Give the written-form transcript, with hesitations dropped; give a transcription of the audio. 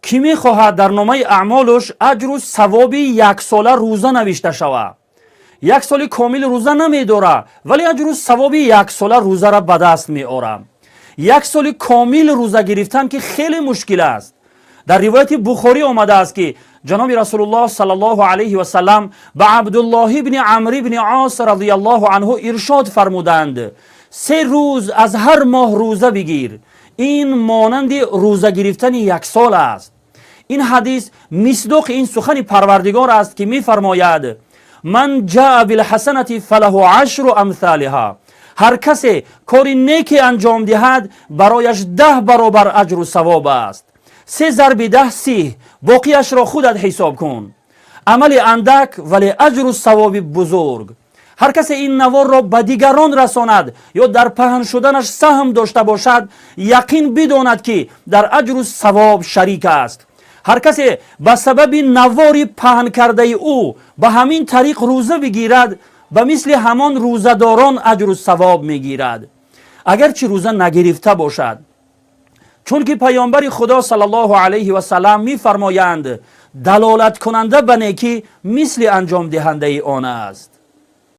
Кӣ мехоҳад, дар номаи аъмолаш аҷру савоби яксола рӯза навишта шавад? Як соли комил рӯза намедора, вале аҷру савоби яксола рӯзаро ба даст меорам. Як соли комил рӯза гирифтан, ки хеле мушкил аст. Дар ривояти Бухорӣ омадааст, ки ҷаноби Расулуллоҳ саллаллоҳу алайҳи васалам ба Абдуллоҳ ибни Амр ибни Ос радиаллоҳу анҳу иршод фармуданд: 3 рӯз аз ҳар моҳ рӯза бигир, ин монанди рӯза гирифтани як сол аст. Ин ҳадис мисдоқи ин сухани Парвардигор аст, ки мефармояд: «Ман ҷаа билҳасанати фалаҳу ашру амсолиҳа». Ҳар касе кори неке анҷом диҳад, барояш 10 баробар аҷру савоб аст. Се зарби 10 30, боқиашро худат ҳисоб кун. Амали андак, вале аҷру савоби бузург. Ҳар касе ин наворро ба дигарон расонад ё дар паҳн шуданаш саҳм дошта бошад, яқин бидонад, ки дар аҷру савоб шарик аст. Ҳар касе ба сабаби навори паҳн кардаи ӯ ба ҳамин тариқ рӯза бигирад, ба мисли ҳамон рӯзадорон аҷру савоб мегирад, агарчи рӯза нагирифта бошад, чунки Паёмбари Худо саллаллоҳу алайҳи васалам мефармоянд: далолаткунанда ба некӣ мисли анҷомдиҳандаи он аст.